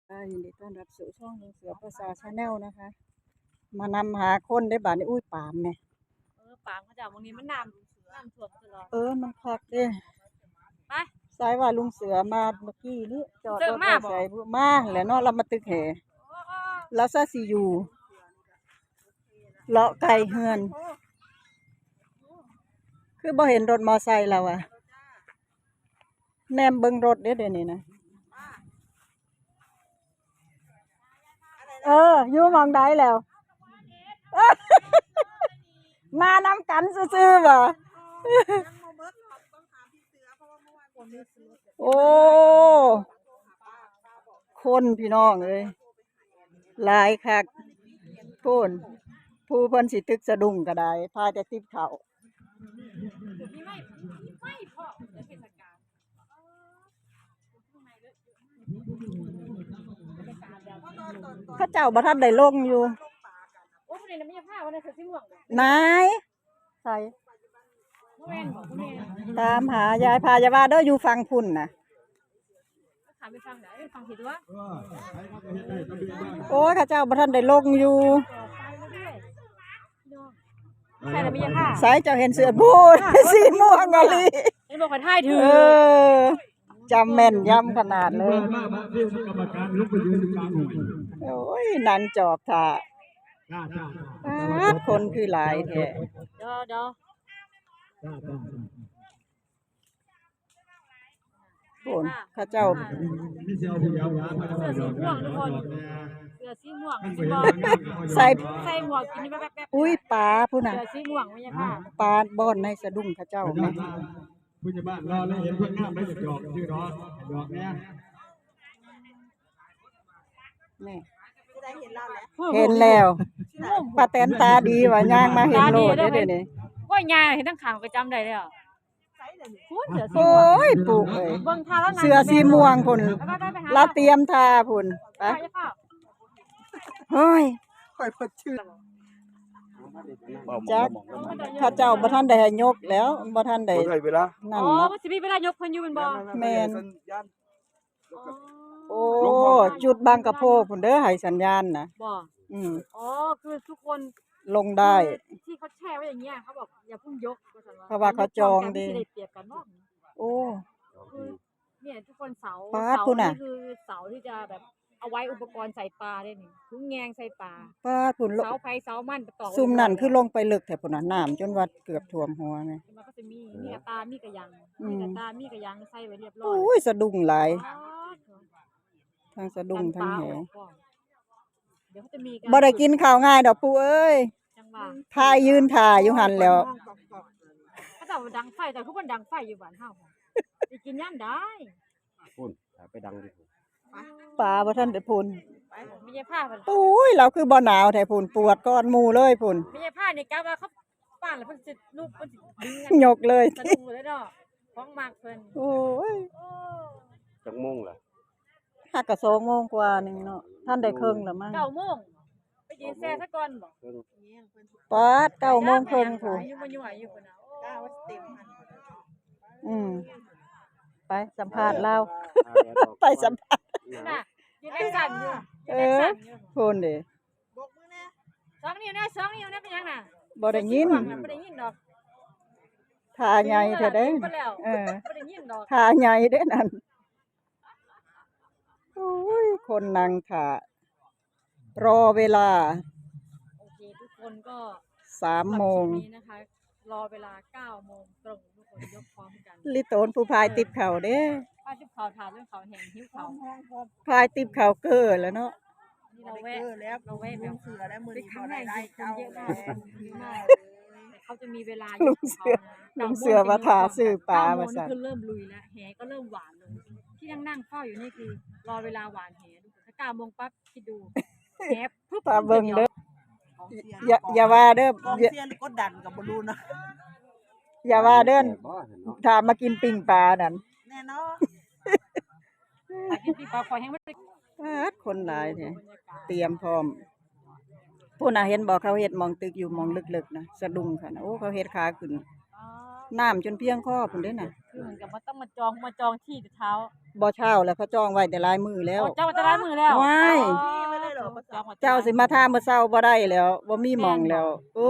ອ່າ ຍິນດີຕ້ອນຮັບສູ່ຊ່ອງລຸງເສືອພາສາ Channel ນະຄະ. ມານຳຫາຄົນເດ້ບາດນີ້. ອຸ້ຍ ປາມແໝ່. ເອີ ປາມເຂົາເຈົ້າ ໝ່ອງນີ້ມັນນ້ຳ ນ້ຳຖ້ວມຕະຫຼອດ. ເອີ ມັນຄັກເດ້. ໄປ ໃສວ່າລຸງເສືອມາເມື່ອກີ້ນີ້ ຈອດລົດໄວ້ໃສ? ມາແຫຼະເນາະ ລາວມາຕຶກແຫ. ລາວຊະຊິຢູ່ເລາະໄກ່ເຮືອນ. ຄືບໍ່ເຫັນລົດມໍໄຊລາວອະ? ແນມເບິ່ງລົດເດ້ດຽວນີ້ນະ. ເອີ ຢູ່ໝ່ອງໃດແລ້ວ? ມານຳກັນຊື່ໆບໍ? ໂອ້ ຄົນພີ່ນ້ອງເອີຍ ຫຼາຍຄັກ. ພຸ້ນ ຜູ້ເພິ່ນຊິຕຶກສະດຸ້ງກໍໄດ້ ພາແຕ່ຕິບເຂົ້າ. ເຂົາເຈົ້າບໍ່ທັນໄດ້ລົງຢູ່. ນາຍ ໃສ? ຕາມຫາຍາຍພາ ຢ່າວ່າເດີ ຢູ່ຝັ່ງພຸ້ນນະ. ໂອ້ຍ ເຂົາເຈົ້າບໍ່ທັນໄດ້ລົງຢູ່. ໃສ່ລະມີຫຍັງຄ່ະ? ໃສ່ ເຈົ້າເຫັນເສື້ອ ໂອ້ຍ ສີມ່ວງອີ່ຫຼີ. ເຫັນບໍ່ ຂ້ອຍທາຍຖືກ. ເອີ ຈຳແມ່ນຢຳຂະໜາດເລີຍ. ໂອ້ຍ ນັ່ງຈອກຖ້າ. ປາດ ຄົນຄືຫຼາຍແທ້. ດຽວ ດຽວ. ໂອ້ນ ເຂົາເຈົ້າ ເສື້ອສີມ່ວງທຸກຄົນ ເສື້ອສີມ່ວງ ເຫັນບໍ່? ໃສ່ ໃສ່ໝວກກິນແວບໆໆ. ອຸ້ຍ ປາພຸ້ນນະ ເສື້ອສີມ່ວງ ແມ່ນຫຍັງຄ່ະ? ປາບ່ອນໃນສະດຸ້ງເຂົາເຈົ້າແມ່. ຜູ້ໃຫຍ່ບ້ານລໍເລີຍ ເຫັນຄົນງາມແລ້ວຢາກຈອກຊື່ເນາະ ຢອກແດ່. ແມ່ ເຫັນແລ້ວ ປ້າແຕນຕາດີວ່າ ຍ່າງມາເຫັນໂລດເດ້ດຽວນີ້. ໂອ້ຍ ຍ່າງເຫັນທາງຂ້າງກໍຈຳໄດ້ແລ້ວ. ໂອ້ຍ ປູກເອີຍ ເບິ່ງທ່າລາວ ເສື້ອສີມ່ວງພຸ້ນ ລາວຕຽມທ່າພຸ້ນ. ໄປ ໂອ້ຍ ຂ້ອຍເພິ່ນຊື່ ຈັກ ເຂົາເຈົ້າບໍ່ທັນໄດ້ໃຫ້ຍົກແລ້ວ ບໍ່ທັນໄດ້ ບໍ່ໄດ້ເວລາ ນັ້ນເນາະ. ອໍ ມັນຊິມີເວລາຍົກເພິ່ນຢູ່ແມ່ນບໍ່? ແມ່ນ. ໂອ້ ຈຸດບັງກະໂພພຸ້ນເດີ ໃຫ້ສັນຍານນະ. ບໍ່ ອືມ ອໍ ຄືທຸກຄົນລົງໄດ້ ທີ່ເຂົາແຊ່ໄວ້ຢ່າງເງຍ ເຂົາບອກຢ່າເພິ່ງຍົກ ວ່າຊັ້ນວ່າ ເພາະວ່າເຂົາຈອງເດ້. ຊິໄດ້ປຽບກັນບໍ່? ໂອ້ ຄື ນີ້ທຸກຄົນ ເສົາ ປາດ ເສົາ ພຸ້ນນະ ນີ້ຄືເສົາທີ່ຈະແບບ ເອົາໄວ້ອຸປະກອນໃສ່ປາເດ້ນີ້ ທຸງແຍງໃສ່ປາ. ປາດ ພຸ້ນ ເສົາໃຜເສົາມັນ ໄປຕອກ ຊຸມນັ້ນຄືລົງໄປເລິກແທ້ພຸ້ນນະ ນ້ຳຈົນວ່າເກືອບຖ້ວມຫົວແມ່. ເຫັນບໍ່ ກໍຈະມີ ມີກະຕ່າ ມີກະຫຍັງ ອືມ ມີກະຕ່າ ມີກະຫຍັງໃສ່ໄວ້ຮຽບຮ້ອຍ. ໂອ້ຍ ສະດຸ້ງຫຼາຍ ປາດ ທັງສະດຸ້ງທັງແຫ. ບໍ່ໄດ້ກິນເຂົ້າງ່າຍດອກປູເອີຍ ຈັ່ງວ່າ ພາຍຢືນຖ້າຢູ່ຫັ້ນແລ້ວ. ເຂົາເຈົ້າດັງໄຟ ແຕ່ຄືບໍ່ດັງໄຟຢູ່ບ້ານເຮົາ ຊິກິນຍາມໃດ? ພຸ້ນ ໄປດັງຢູ່ພຸ້ນ ປາບໍ່ທັນໄດ້ພຸ້ນ. ໂອ້ຍ ລາວຄືບໍ່ໜາວແທ້ພຸ້ນ ປວດກ່ອນໝູ່ເລີຍພຸ້ນ. ແມ່ຍາພານີ້ກະວ່າເຂົາ ປານລະເພິ່ນຊິລຸກ ເພິ່ນຊິດຶງ ຍົກເລີຍ ສະດຸ້ງເລີຍເນາະ ຂອງມັກເພິ່ນ. ໂອ້ຍ ຈັກໂມງລະ? ຫາກະສອງໂມງກວ່າໜຶ່ງເນາະ ທັນໄດ້ເຄິ່ງລະມັ້ງ. ເກົ້າໂມງ ໄປຢືນແຊ່ຊະກ່ອນບໍ? ປາດ ເກົ້າໂມງເຄິ່ງພຸ້ນ. ອືມ ໄປສຳພາດລາວ ໄປສຳພາດ ນະ ຢືນແອກຊັນຢູ່ ເອີ ພຸ້ນເດ. ບົກມືແດ່ ສອງນິ້ວແດ່ ສອງນິ້ວແດ່ ເປັນຫຍັງນະ? ບໍ່ໄດ້ຍິນ ບໍ່ໄດ້ຍິນດອກ ທ່າໃຫຍ່ແທ້ເດ້. ເອີ ບໍ່ໄດ້ຍິນດອກ ທ່າໃຫຍ່ເດ້ນັ້ນ. ໂອ້ຍ ຄົນນັ່ງຖ້າ ລໍເວລາ. ໂອເຄ ທຸກຄົນກໍ ສາມໂມງ ສຳລັບຄລິບນີ້ນະຄະ ລໍເວລາເກົ້າໂມງຕົງ ທຸກຄົນຍົກພ້ອມກັນ. ລິໂຕນຜູ້ພາຍຕິບເຂົ້າເດ້ ພາຍຕິບເຂົ້າ ຖ້າຈົນເຂົ້າແຫ້ງ ຫິວເຂົ້າ ພາຍຕິບເຂົ້າເກີແລ້ວເນາະ. ນີ້ລາວແວະ ລາວແວະແບບ ເປັນຄັ້ງແລກທີ່ຄົນເຍອະມາກ ເຂົາຈະມີເວລາຢູ່ຂອງເຂົານະ. ລຸງເສືອວ່າຖ້າຊື້ປາວ່າຊັ້ນ ເກົ້າໂມງນີ້ຄືເລີ່ມລຸຍແລ້ວ ແຫກໍເລີ່ມຫວານແລ້ວ. ທີ່ນັ່ງໆເຝົ້າຢູ່ນີ້ຄືລໍເວລາຫວານແຫ. ຖ້າເກົ້າໂມງປັບ ຄິດດູ ແຫບປຶບ ຖ້າເບິ່ງເດີ ຢ່າ ຢ່າວ່າເດີ ກອງເຊຍ ກົດດັນກໍບໍ່ຮູ້ເນາະ. ຢ່າວ່າເດີ ຖ້າມາກິນປີ້ງປານັ້ນ ແນ່ນອນ ຖ້າກິນປີ້ງປາ ຂ້ອຍແຮງມັນ ປາດ ຄົນຫຼາຍແທ້ ຕຽມພ້ອມ. ພຸ້ນນະ ເຫັນບໍ່ ເຂົາເຮັດໝ່ອງຕຶກຢູ່ໝ່ອງເລິກໆນະ ສະດຸ້ງເຂົານະ. ໂອ້ ເຂົາເຮັດຂາຂຶ້ນ. ນ້ຳຈົນພຽງຄໍພຸ້ນເດ້ນະ. ຄືເພິ່ນກໍບໍ່ຕ້ອງມາຈອງ ມາຈອງທີ່ແຕ່ເຊົ້າ. ບໍ່ເຊົ້າແລ້ວ ເຂົາຈອງໄວ້ແຕ່ຫຼາຍມື້ແລ້ວ. ອໍ ຈອງໄວ້ແຕ່ຫຼາຍມື້ແລ້ວ. ວ້າຍ ອໍ ເຈົ້າຊິມາຖາມມື້ເຊົ້າບໍ່ໄດ້ແລ້ວ ບໍ່ມີໝ່ອງແລ້ວ. ໂອ້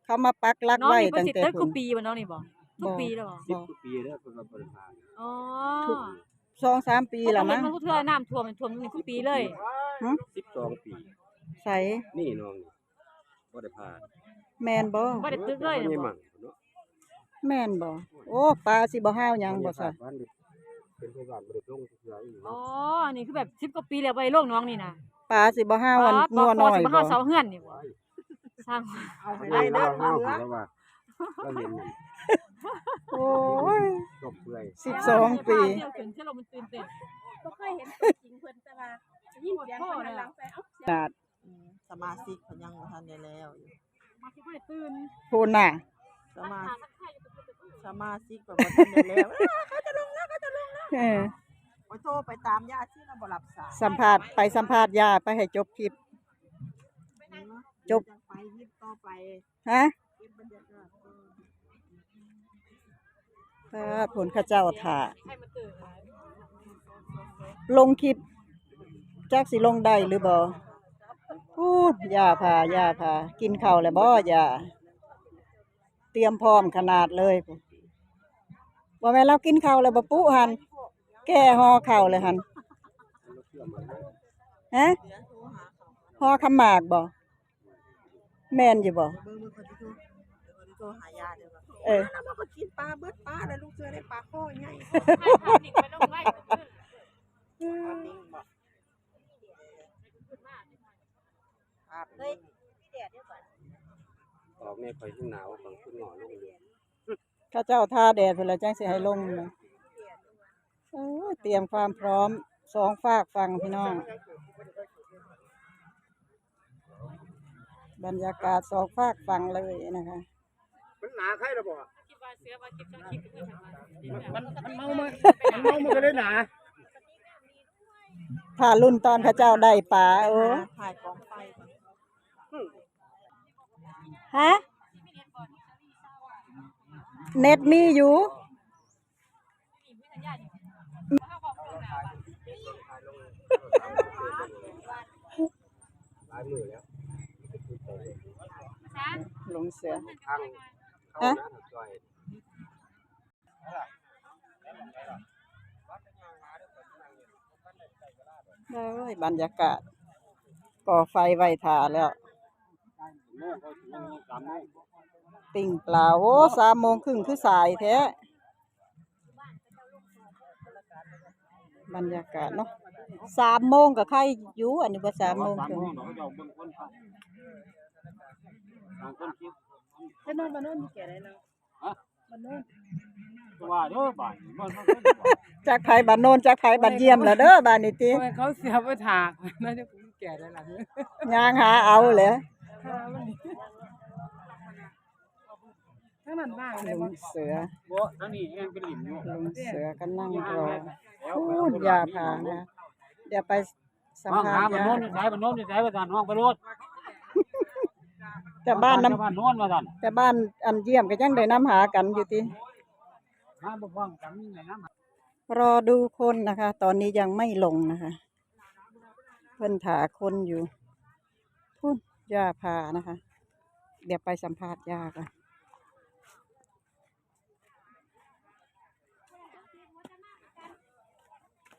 ເຂົາມາປັກຫຼັກໄວ້ຕັ້ງແຕ່ພຸ້ນ. ນ້ອງນີ້ເພິ່ນຊິຕຶກທຸກປີບໍ່ ນ້ອງນີ້ບໍ່? ທຸກປີແລ້ວບໍ່? ສິບກວ່າປີແລ້ວ ເພິ່ນວ່າບໍ່ໄດ້ຜ່ານ. ອໍ ທຸກ ສອງສາມປີແລ້ວມັ້ງ. ເຂົາກໍເຫັນມັນທຸກເທື່ອ ນ້ຳຖ້ວມ ຖ້ວມນີ້ທຸກປີເລີຍ. ຫຶ? ສິບສອງປີ. ໃສ? ນີ້ນ້ອງນີ້ ບໍ່ໄດ້ຜ່ານ. ແມ່ນບໍ່? ບໍ່ໄດ້ຕຶກເລີຍ. ເອີ ເພິ່ນຍັງໝັ້ນເນາະ. ແມ່ນບໍ່? ໂອ້ ປາຊິບໍ່ຮາວຫຍັງບໍ່ຊະ? ເປັນພະຍານບໍ່ໄດ້ລົງເທື່ອອີກ. ອໍ ເນາະ ອັນນີ້ຄືແບບສິບກວ່າປີແລ້ວບໍ່ໄດ້ລົງໜອງນີ້ນະ. ປາຊິບໍ່ຮາວອັນງົວນ້ອຍບໍ່? ປາຊິບໍ່ຮາວເສົາເຮືອນນີ້ບໍ່? ຊ່າງ ເອົາໃຫ້ໄດ້ເດີ ເຮົາເຫັນນັ້ນ ໂອ້ຍ ຈົບເປື່ອຍ ສິບສອງປີ. ບໍ່ເຄີຍເຫັນຕົວຈິງເພິ່ນ ແຕ່ວ່າໄດ້ຍິນສຽງເພິ່ນຫັນຫຼັງໃສ່ ເອົ້າ ຂະໜາດ ອືມ ສະມາຊິກເພິ່ນຍັງບໍ່ທັນໄດ້ແລ້ວຢູ່ ມາຊິບໍ່ໄດ້ຕື່ນ ພຸ້ນນະ ສະມາ ສະມາຊິກເພິ່ນບໍ່ທັນໄດ້ແລ້ວ. ເອີ ເຂົາຈະລົງແລ້ວ ເຂົາຈະລົງແລ້ວ. ເອີ ຂ້ອຍໂທໄປຕາມຍ່າຊີລະບໍ່ຮັບສາຍ. ສຳພາດ ໄປສຳພາດຍ່າ ໄປໃຫ້ຈົບຄລິບ. ຈົບ ໄປຄລິບຕໍ່ໄປ. ຮະ? ເກັບບັນຍາກາດ ເອີ ພຸ້ນເຂົາເຈົ້າຖ້າ ລົງຄລິບ ຈັກຊິລົງໄດ້ຫຼືບໍ່. ພຸ້ນ ຍ່າພາ ຍ່າພາ ກິນເຂົ້າແລ້ວບໍ່ ຍ່າ? ຕຽມພ້ອມຂະໜາດເລີຍ. ບໍ່ແມ່ນລາວກິນເຂົ້າແລ້ວບໍ່ປຸຫັ້ນ? ແກ່ຫໍ່ເຂົ້າແລ້ວຫັ້ນ. ຮະ? ຫໍ່ຂາວໝາກບໍ່? ແມ່ນຢູ່ບໍ່? ເບິ່ງ ເບິ່ງ ຂ້ອຍຊິໂທ ຂ້ອຍຊິໂທຫາຍ່າເດີວ່າ ເອີ ແລ້ວມັນກໍກິນປາເບິດປາແລ້ວ ລູກເສືອໄດ້ປາຄໍໃຫຍ່. ອອກແນ່ ຂ້ອຍຫາວ ຂ້ອຍຂຶ້ນງໍລົງຢູ່. ເຂົາເຈົ້າຖ້າແດດພຸ້ນລະ ຈັ່ງຊິໃຫ້ລົງນະ. ໂອ້ຍ ຕຽມຄວາມພ້ອມສອງຟາກຝັ່ງພີ່ນ້ອງ ບັນຍາກາດສອງຟາກຝັ່ງເລີຍນະຄະ. ມັນໜາໄຄລະບໍ່? ມັນ ມັນເມົາມາ ມັນເມົາມາກໍເລີຍໜາ. ຖ້າລຸ້ນຕອນເຂົາເຈົ້າໄດ້ປາ. ໂອ້ ຖ່າຍກອງໄຟກ່ອນ. ຮະ? ເນັດມີຢູ່. ລົງເສືອ. ຮະ? ເອີຍ ບັນຍາກາດ ກໍ່ໄຟໄວ້ຖ້າແລ້ວ ປີ້ງປາ. ໂອ້ ສາມໂມງຄຶ່ງຄືສາຍແທ້. ບັນຍາກາດເນາະ ສາມໂມງກໍໄຄຢູ່ ອັນນີ້ບໍ່ ສາມໂມງເຄິ່ງ. ຈະນອນ ມານອນຢູ່ແກ່ໃດເນາະ. ຮະ? ບ້ານໂນ້ນ ວ່າເດີບ້ານ ບ້ານ ບ້ານ ຈັກໃຜບ້ານໂນ້ນ ຈັກໃຜບ້ານຢ້ຽມລະເດີ ບ້ານນີ້ຕິ. ໂອ້ຍ ເຂົາເສຍໄປຖ້າ ນາຍກະແກ່ໄດ້ລະ ຍ່າງຫາເອົາແຫຼະ. ທາງນັ້ນບ້ານ ລຸງເສືອ ບໍ່ ທາງນີ້ຍັງເປັນລິ້ນຢູ່ ລຸງເສືອກຳລັງລໍ. ພຸ້ນ ຍ່າພານະ ດຽວໄປ ສຳພາດ ບ້ານໂນ້ນຢູ່ໃສ ບ້ານໂນ້ນຢູ່ໃສ ວ່າຊັ້ນ ຮ້ອງໄປໂລດ. ແຕ່ບ້ານນຳ ບ້ານໂນ້ນວ່າຊັ້ນ ແຕ່ບ້ານອັນຢ້ຽມກໍຍັງໄດ້ນຳຫາກັນຢູ່ຕິ. ມາບໍ່ພ້ອມກັນໄດ້ນຳ. ລໍດູຄົນນະຄະ ຕອນນີ້ຍັງໄມ່ລົງນະຄະ ເພິ່ນຖ້າຄົນຢູ່. ພຸ້ນ ຍ່າພານະຄະ ດຽວໄປສຳພາດຍ່າກ່ອນ.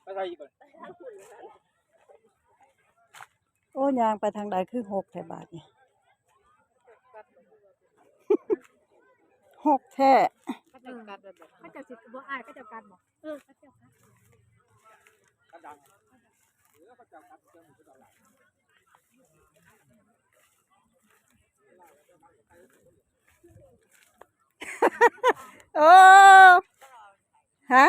ໄປໃສອີກບັດນີ້? ໂອ້ ຍ່າງໄປທາງໃດຄືຫົກແທ້ບາດນີ້ ຫົກແທ້. ເຂົາເຈົ້າກັດໄວ້ບໍ່? ເຂົາເຈົ້າຊິບໍ່ອາຍ ເຂົາເຈົ້າກັດບໍ່? ເອີ ເຂົາເຈົ້າກັດ ໂອ້ ຮະ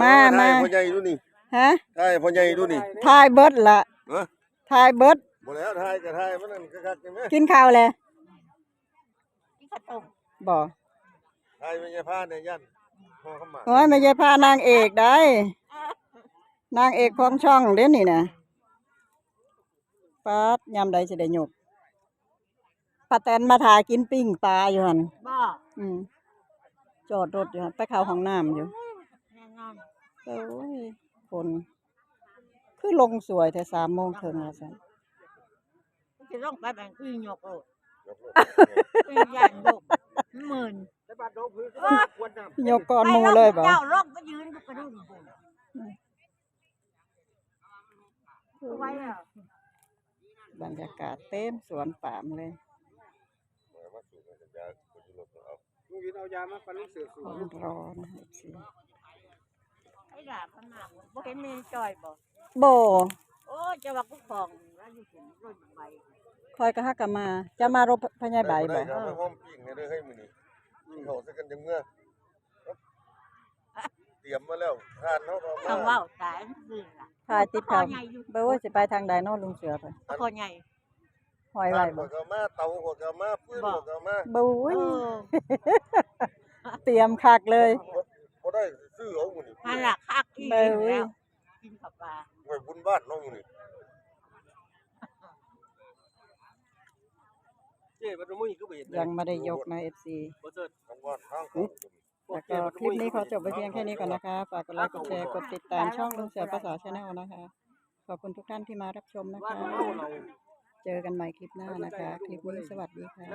ມາ ມາ ຖ່າຍພໍ່ໃຫຍ່ດູນີ້. ຮະ? ຖ່າຍພໍ່ໃຫຍ່ດູນີ້. ຖ່າຍເບິດລະ. ຮະ? ຖ່າຍເບິດ. ບໍ່ແລ້ວ ຖ່າຍກໍຖ່າຍມັນນັ້ນຄັກໆນີ້ແມະ. ກິນເຂົ້າແລ້ວ? ກິນເຂົ້າຕົ້ມ. ບໍ່. ຖ່າຍແມ່ຍາຍພາແດ່ ຢ້ານພໍ່ຄຳໝາດ. ໂອ້ຍ ແມ່ຍາຍພານາງເອກໄດ໋ ນາງເອກຂອງຊ່ອງເດ້ນີ້ນະ. ປາດ ຍາມໃດຊິໄດ້ຍົກ? ປ ປ້າແຕนມາຖ້າກິນປີ້ງປາຢູ່ຫັ້ນ. ບໍ່? ອືມ ຈອດລົດຢູ່ຫັ້ນ ໄປເຂົ້າຫ້ອງນ້ຳຢູ່. ແນ່ນອນ. ໂອ້ຍ ຝົນຄືລົງສວຍແທ້ ສາມໂມງເຄິ່ງວ່າຊັ້ນ. ມັນຊິລົງໄປແມ່ນຄືຍົກໂລດ. ຄືຢ້ານລົງ ໝື່ນ. ຍົກກ່ອນໝູ່ເລີຍບໍ່? ເຈົ້າລົງໄປຢືນຢູ່ກະດຸ່ມພຸ້ນ. ໄວແລ້ວ. ບັນຍາກາດເຕັມສວນປາມເລີຍ. ລຸງວິນເອົາຢາມາປັ່ນລູກເສືອສູງ. ຮ້ອນໆ ເອັຟຊີ. ໄອ້ຫຼ້າພະນາງ ບໍ່ເຫັນແມ່ຈ່ອຍບໍ່? ບໍ່. ໂອ້ຍ ຈະວ່າກູຂອງລາວຢູ່ເທິງລົດໄບ. ຂ້ອຍກໍຫາກະມາ. ເຈົ້າມາລົດພະຍາຍໃບບໍ່? ໄດ້ ເອົາໄປຫອມປີ້ງແດ່ເດີເຮີ້ຍ ມື້ນີ້ກິນເຂົ້າໃສ່ກັນຈັ່ງເມືອ. ຕຽມມາແລ້ວ ຖ່ານເຮົາກໍເອົາມາ. ເວົ້າຕາຍຊື່ລະ ຖ່າຍຕິດເຂົາ. ບໍ່ວ່າຊິໄປທາງໃດເນາະ ລຸງເສືອ. ພໍ່ໃຫຍ່ ຫ້ອຍໄວ້ບໍ່? ຂ້ອຍກໍເອົາມາ ເຕົາຂ້ອຍກໍເອົາມາ ຟືນຂ້ອຍກໍເອົາມາ. ບຸ້ຍ ເອີ ຕຽມຄັກເລີຍ. ບໍ່ ບໍ່ໄດ້ຊື້ເອົາມື້ນີ້. ຫັ້ນລະ ຄັກອີ່ຫຼີແລ້ວ. ກິນເຂົ້າປາ ໄວ້ບຸນບ້ານເນາະມື້ນີ້. ເຈ້ ບັດມື້ນີ້ຄືບໍ່ເຫັນ ຍັງບໍ່ໄດ້ຍົກນະ ເອັຟຊີ. ບໍ່ເຊີດ ທາງບ້ານທາງ ແລ້ວກໍຄລິບນີ້ຂໍຈົບໄວ້ພຽງແຄ່ນີ້ກ່ອນນະຄະ. ຝາກກົດໄລ ກົດແຊ ກົດຕິດຕາມຊ່ອງລຸງເສືອພາສາ Channel ນະຄະ. ຂອບຄຸນທຸກທ່ານທີ່ມາຮັບຊົມນະຄະ. ເຈີກັນໃໝ່ຄລິບໜ້ານະຄະ. ຄລິບນີ້ສະຫວັດດີຄ່ະ.